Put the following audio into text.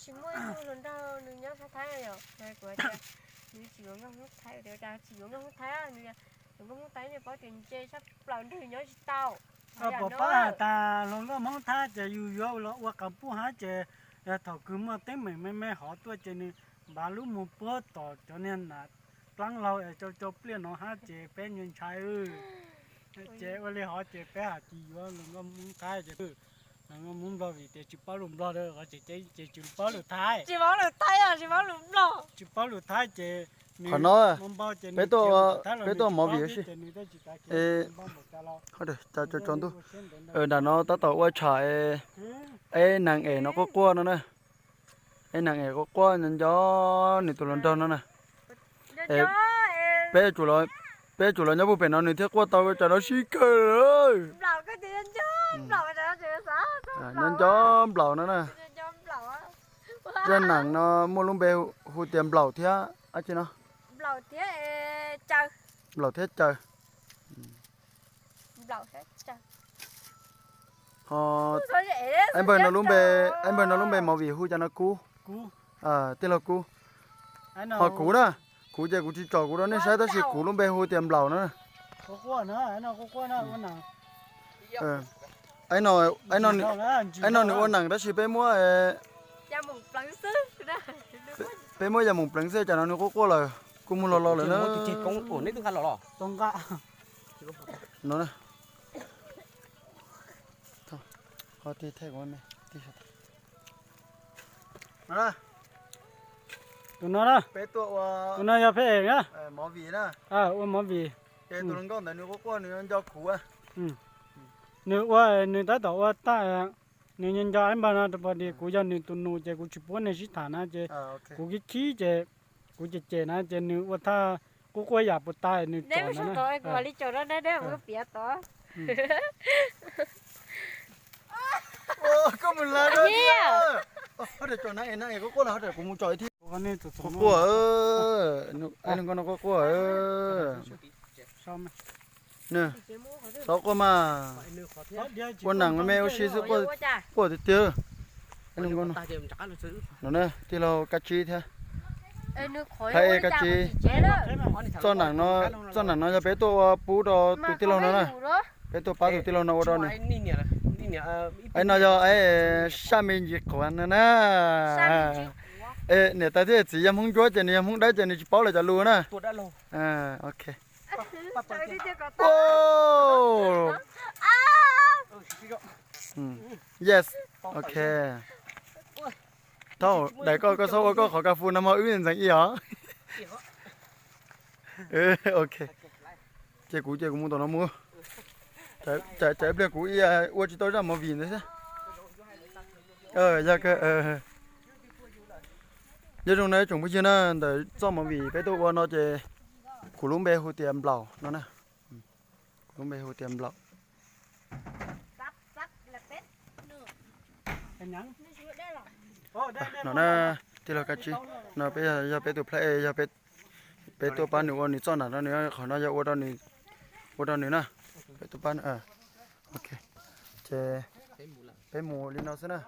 Tsis muaj ib tug hluas nraug nws nyob sab Thaib yom, kuv tias nws tsis yuav nkauj Hmoob Thaib, tias cas tsis yuav nkauj Hmoob Thaib, nws yuav nkauj Hmoob Thaib nej paub tias nws nce sab plaws nrog nyob tsis tau. Pom pab has tas hluas nkauj Hmoob Thaib ces yus yuav los ua qas puj hab ces yog thaum kws muaj teeb meem me me hov tuaj ces nws npav lub mus puag tom cov niag nam dlaab laug es rau rau pliaj no hab ces peb nyuas ntshai. Ces ua li hov ces peb has tsis yuav hluas nkauj Hmoob Thaib ces hluas nkauj Hmoob Nplog vim tias tsis paub lus Nplog, ces tsis paub lus Thaib, tsis paub lus Thaib ces qhov no peb tuaj, peb tuaj movie ua si. Nram no tab tom ua tsham, eb, nees es no quaj quaj no na. Eb, nees es quaj quaj nco nco nws tus hluas nraug no na. Peb, peb yuav tsum los nyob puag pem no nws thiaj quaj tau, cas no sib kawg. Nco nco nplaum no na. Zaj nees no muaj lub npe hu tias nplaum thiab dab tsi no? Nplaum thiab caw. Ho, eb, npawg no lub npe, eb, npawg no lub npe movie hu cas no? Kub. Tij laug Kub. Ho kuv na, kuv ces kuv tsis tsom kuv rau nej saib tab sis kuv lub npe hu tias nplaum no na. Eb, no nws ua nees tab sis peb muab, peb muab yas moos pleev xwb cas no nws quaj quaj lawm, kuj mus los los lawm na. No na. Tus no na, tus no yog phab ees na. Ua movie. Nws ua, nws tab tom ua tag, nws nco nco ib npawg no rau pog dis kuv yog nws tus nus ces kuv tsis pub nws sib tham na ces kuv khib khib ces kuv cem cem na ces nws ua thaj quaj quaj yam puas tas nws tsom na. Quaj quaj, no quaj quaj. Txhob quaj mas, ua nees me me ua si xwb, quaj tiag tiag. No na, tij laug Kab Tsib thiab. Phab ej Kab Tsib. Txoj nees no, txoj nees no yog peb tuaj ua pub rau tus tij laug no na. Peb tuaj pab tus tij laug no ua rau nws. Eb, no yog sab me ntsis quav no na. Niam tais thiab txiv yog Hmoob Ntsuab ces nws yog Hmoob Dawb ces nws tsis paub lawv cov lus na. Ok. Yes. Ok. Thaum dais koj, koj txhob ua koj qhov ka fu no mog, wb ntxeev ib os. Ok. Ces kuv, ces kuv mus tom no mus. Tsam ib pliag kuv ua tsis tau zaj movie ntawd xwb. Yog, nyob zoo na tsoom phooj ywg na, ntawm txoj movie peb tuaj ua no ces kuv lub npe hu tias Nplaum no na. Kuv lub npe hu tias Nplaum. No na, tij laug Kab Tsib, no peb yog peb tus play, yog peb tuaj pab nws ua nws txoj nam no, nws qhov no yog ua rau nws na. Peb tuaj pab nws. Ok, ces peb mus li no xwb na.